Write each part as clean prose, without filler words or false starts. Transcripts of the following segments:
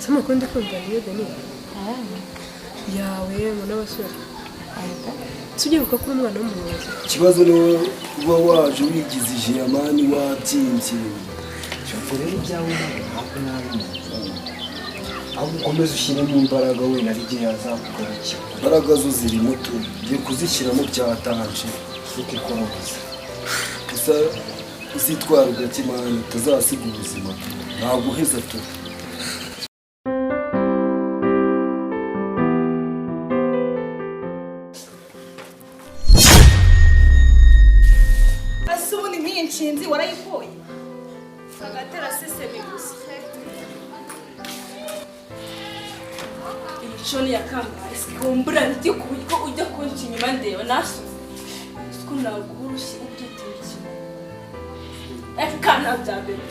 Ese amakuru ndi kumva niyo Deni yawe ngo n'abasore tujye ko uri umwana w'umuyobozi. Ikibazo ni wowe uba waje wigize ijiyamani, wabyimbye. Ubwo rero ibyawe ntabwo nabi, ahubwo ukomeze ushyiremo imbaraga, wenda ari igihe yazakugarukira. Imbaraga zo zirimo tu, ngiye kuzishyiramo byatanje. Ukikora gusa. Gusa uzitwara gake man, utazasiga ubuzima, ntabwo uheza tu. Ese ubundi nk'iyi nshinzi warayikuye agatera sesemi gusa? Imico ni iya kangahe? Sikumbura ndikuye ko ujya kunca inyuma, ndeba nasuze ko naguha urushyi ubyitira ikintu. Reka na bya bebe,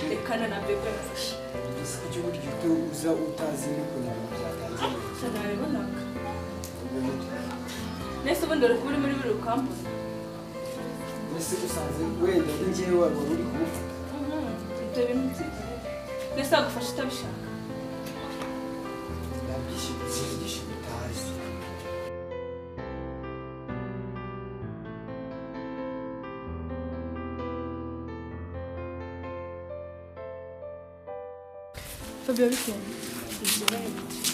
rekana na bebe mfashe. Ese kuki burya uhita uza utazi n'ukuntu ibintu byatangiye? Nabibonaga. Mbese ubundi wari kuba uri muri buri kampani? Mbese usanze wenda ari njyewe waba uri kumufata? Ibyo bintu by'igihe mbese wagufasha utabishaka. Nabyishimiye byinshi utazi. Fabio, bite?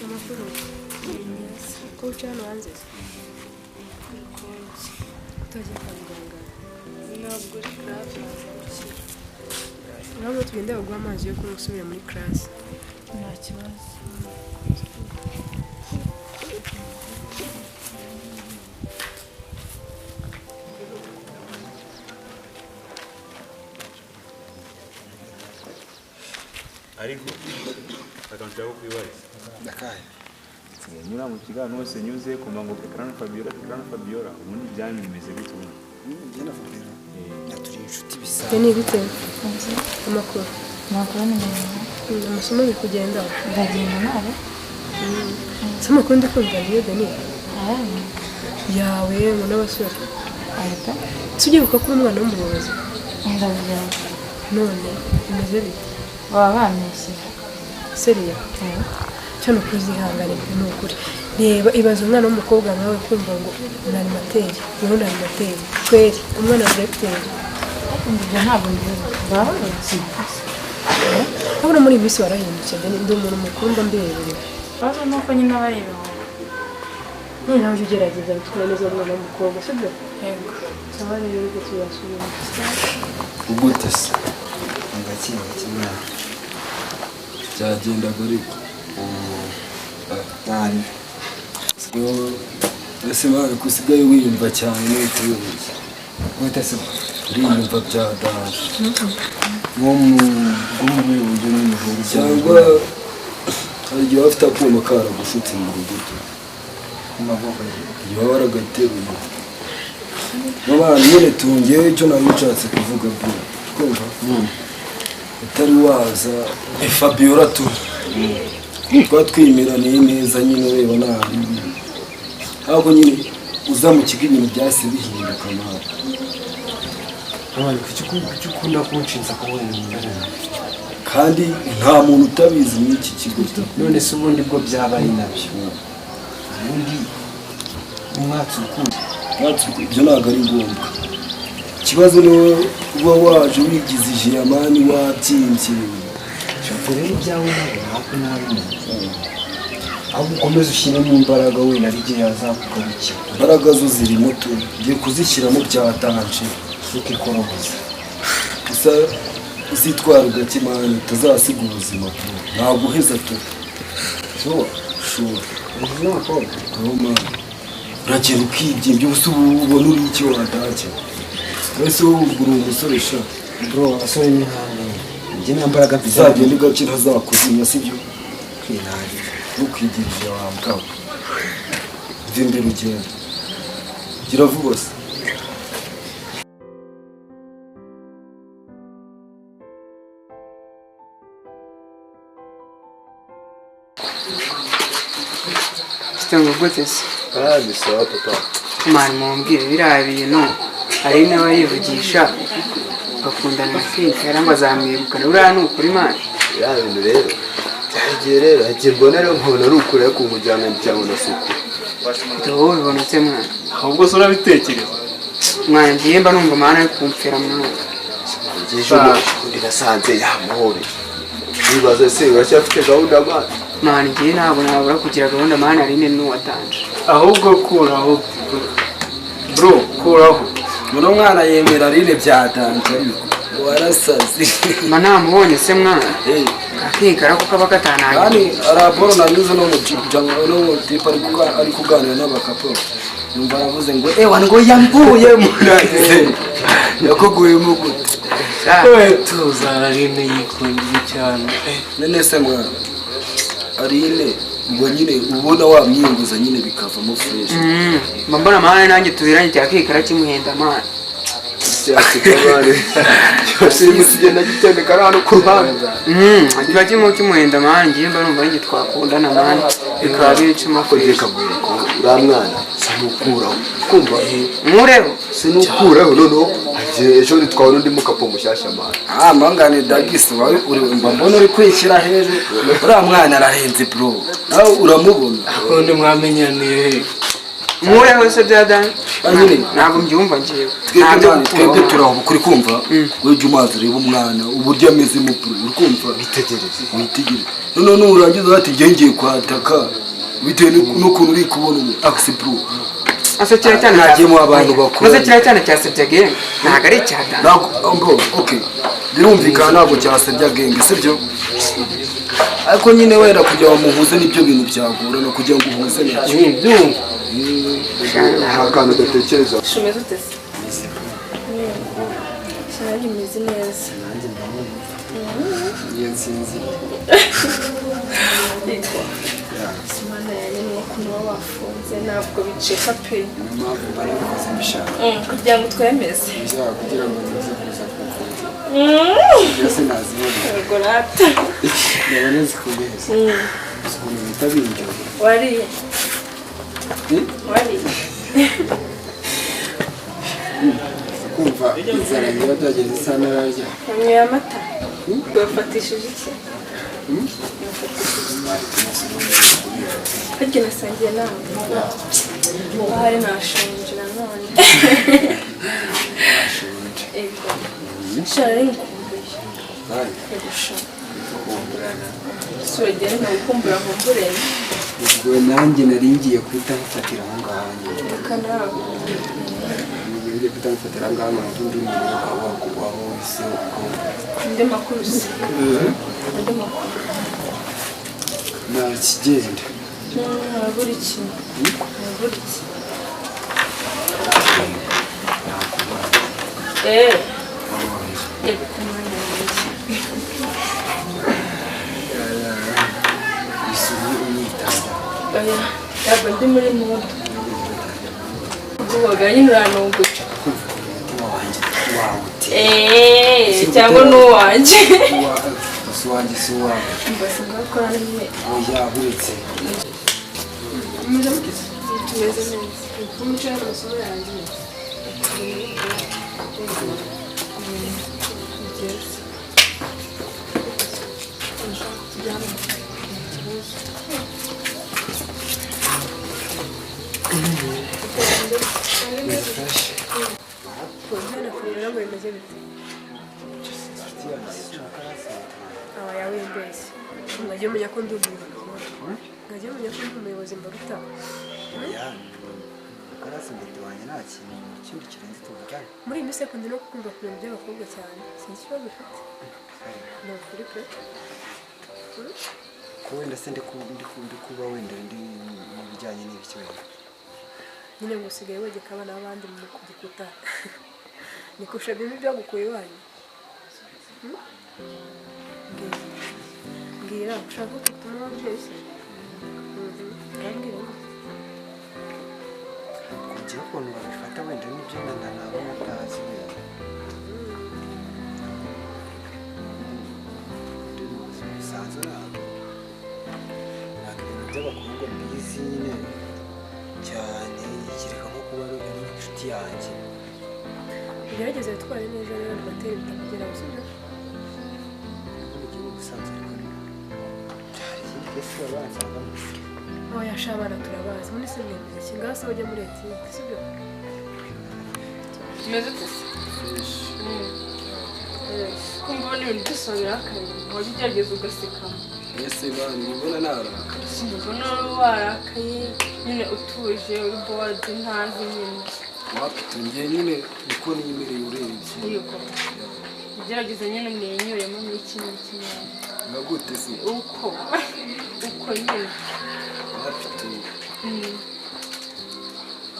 Amakuru ko uca hano hanze utagiye kwa muganga? Ntabwo uri grave, naza gukira. Urabona tugenda baguha amazi yo kunywa usubira muri class. Nta kibazo. Ariko akantu nshaka kwibariza. Ndakaye. Nsigaye nyura mu kiganiro hose nyuze kumva ngo Pekarano Fabiola, Pekarano Fabiola. Ubundi ibyanyu bimeze gute ubundi? Njye na Fabiola turi inshuti bisanzwe. Deni, bite? Amakuru? Amakuru ni meza. Amasomo biri kugenda? Ndagenda nabi. Ese amakuru ndi kumva niyo Deni yawe ngo n'abasore tujye ko uri umwana w'umuyobozi? Ndabyibuka. None bimeze bite? Baba bamwishyura. Seriya cyo ni ukuzihangana, ni ukuri. Reba, ibaze umwana w'umukobwa nkawe kumva ngo ni animateur, wowe ni animateur kweri, umwana wa directeur. Ibyo ntabwo mbibuka, baba babeshye. Urabona muri iyi minsi warahindutse Deni, ndi umuntu mukuru mba mbireberera. Ikibazo ni uko nyine aba ari ibihuha. None nawe ujye ugerageza gutwara neza umwana w'umukobwa, sibyo? Yego. Sawa rero, reka tuzasubira. Ugute se? Gake gake mwana. Byagendaga ariko. Nabi. Ese mwana, ko usigaye wiyumva cyane n'utuyobozi? Gute se? Uriyumva bya danger. Nko mu bwo mu buryo n'umuhungu? Cyangwa hari igihe waba ufite akuma karagushutse mu rugo tu? Mu maboko ye. Igihe waba waragateruye n'abantu nyine tungewe. Icyo nari nshatse kuvuga bro, kumva utari waza ni Fabiola tu, twaba twimeraniye neza nyine, ureba nabi ntabwo nyine uza mu kigo ibintu byahise bihinduka nabi. Abana, kuki ukunda kunshinza ko wenda imbere nawe? Kandi nta muntu utabizi muri iki kigo. None se ubundi bwo byaba ari nabyo? Ubundi umwatsi urukundo. Natwe ibyo ntabwo ari ngombwa. Ikibazo ni wowe uba waje wigize ijiyamani, wabyimbye. Ubwo rero ibyawe ntabwo nabi, ahubwo ukomeze ushyiremo imbaraga, wenda ari igihe yazakugarukira. Imbaraga zo zirimo tu, ngiye kuzishyiramo byatanje. Ukikora gusa. Gusa uzitwara gake man, utazasiga ubuzima, ntabwo uheza tu. Sure? Sure. Uzi n'abakobwa. Aho man, uragenda ukibyimbya ubusa, ubu ubona uri icyo wadake wese, wowe ubwo uri umusore sha. Bro, abasore ni nkawe, njye nta mbaraga mfite. Uzagenda ugake, ntazakuzimya, sibyo? Kwinangira. Ntukwigirije wa mbwa we. Mva imbere ugenda, gira vuba se. Mfite ngo gute se? Ah, ni sawa papa. Mani, mumbwire biriya bintu, hari n'abayivugisha bakundana na Cynthia ngo azamwegukana, buriya ni ukuri mani? Biriya bintu rero. Igihe rero igihe mbona rero nkabona ari ukuri ariko umujyana cyangwa na suku. Wowe ubibona ute mwana? Ahubwo se urabitekereza? Mwana ngiye mba numva mwana ari kumfera mwana. Ejo nasanze yamuhobeye. Wibaza se uracyafite gahunda mwana? Mwana ngiye ntabwo nabura kugira gahunda mwana Aline n'uwatanje. Ahubwo kuraho bro, kuraho. Muno mwana yemera Aline byatanje ariko warasaze. Mba namubonye se mwana? Akikara kuko aba katanangiye. Kandi raporo nanyuze no mu tipa ari kuganira n'abakapo. Numva aravuze ngo ewa ngo yambuye muragize. Yakuguyemo gute? We tuzara Aline yikundiye cyane. None se mwana Aline ubwo nyine ubona wamwiyunguza nyine bikavamo fresh. Mbona mwana nanjye tubiranye cyakikara kimuhenda mwana. Kiba kirimo kimuhenda mwana ngiye mba numva nanjye twakundana mwana bikaba bicamo fresh. Uriya mwana sinukuraho kumva nkureho sinukuraho noneho ejo ntitwabona undi mukapo mushyashya mwana. Ah mangane dagisi wawe uri mbona uri kwishyira hejuru. Uriya mwana arahenze bro, nawe uramubona. Undi mwamenyaniye nkureho se byada ntabwo mbyumva ngewe. Twebwe turaho kuri kumva wewe ujya umazi ureba umwana uburyo ameze mu bro uri kumva witegereze witegereze. None nurangiza ati ngiye ngiye kwataka bitewe n'ukuntu uri kubona ubu akisi bro. Ase kira cyane nagiyemo abantu bakuru. Maze kira cyane cyasebya gang ntabwo ari icyada. Ntabwo okay birumvikana ntabwo cyasebya gang sibyo? Ariko nyine wenda kugira ngo muhuze nibyo bintu byagorana kugira ngo uhuze nacyo. Byumva nta kantu udatekereza. Shumeze ute se? Nanjye meze neza. Nanjye ndamubona. Iyo nsinziriye. Simana yanjye ni ukuntu uba wafunze ntabwo bicika pe. Niyo mpamvu mba nabikoze mbishaka. Kugira ngo twemeze. Kugira ngo ntuze kuza kunkunda. Byose nazibona. Yego rata. Ndabona zikomeza. Ukuntu bita bindyohera. Wariye. Wariye. Kumva inzara niba byageze isa n'ararya. Wanyweye amata? Wafatishije iki? Harya nasangiye nawe. Ahari nashonje nanone. Ego. Sha nari nkumbuye. Ego sha. Sura genda nkukumbura nkumbure. Ubwo nanjye nari ngiye guhita nkufatira aho ngaho nyine. Reka nawe. Ngiye guhita nkufatira aho ngaho nkumva undi muntu waba wese uko. Andi makuru se? Andi makuru. Nta kigenda. Ntabura iki? Ntabura iki? Yego ku mwanya wanjye. Oya, ntabwo ndi muri mudu. Guhobera nyine urantunguye. Cyangwa n'uwanjye. Si uwanjye si uwawe. Mbese ngakora nyine. Oya buretse. Tumeze neza. Umuco y'amasomo yarangiye. Mwajya mumenya ko ndi umuyobozi. Mwajya mumenya ko ndi umuyobozi mbaruta. Karasi mbere wanjye nta kintu kindi kirenze tuvugana. Muri iyi minsi akunda no kumva ku bintu by'abakobwa cyane. Sinzi ikibazo ufite. Ni ukuri pe. Ko wenda se ndi kuba wenda ndi mu bijyanye n'ibiki wenda. Nyine ngo usigaye wegeka abana b'abandi mu ku gikuta. Nikusha bimwe byagukuye iwanyu. Mbwira ushaka ko tutuma ababyeyi se? Mbwira. Kugira ukuntu babifata wenda n'ibyo wenda naba natazi wenda. Ndi mu buzima busanzwe ntabwo ibintu by'abakobwa mbizi nyine cyane kereka nko kuba ari inshuti yanjye. Ugerageze witware neza rero bibatera bitakugeraho sibyo? Ubusanzwe ariko Ese wari wansangamo? Oya sha, abana turabazi muri se mwemeze iki? Ngaho se bajya muri etide, sibyo? Tumeze ute se? Kumva ubona ibintu byose wabirakaye, wajya ugerageza ugaseka. Ese bani ubona narakaye? Mbona warakaye nyine, utuje, uri bowadi, ntazi nyine. Wapi, ngiye nyine uko nimereye urebye. Yego, ugerageza nyine umwenyuremo n'iki n'iki nyine. Nka gute se? Uko nyine. Wapi tu.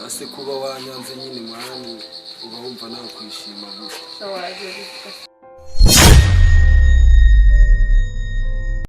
Ase kuba wanyanze nyine mwami, uba wumva nakwishima gute? Wagerageza.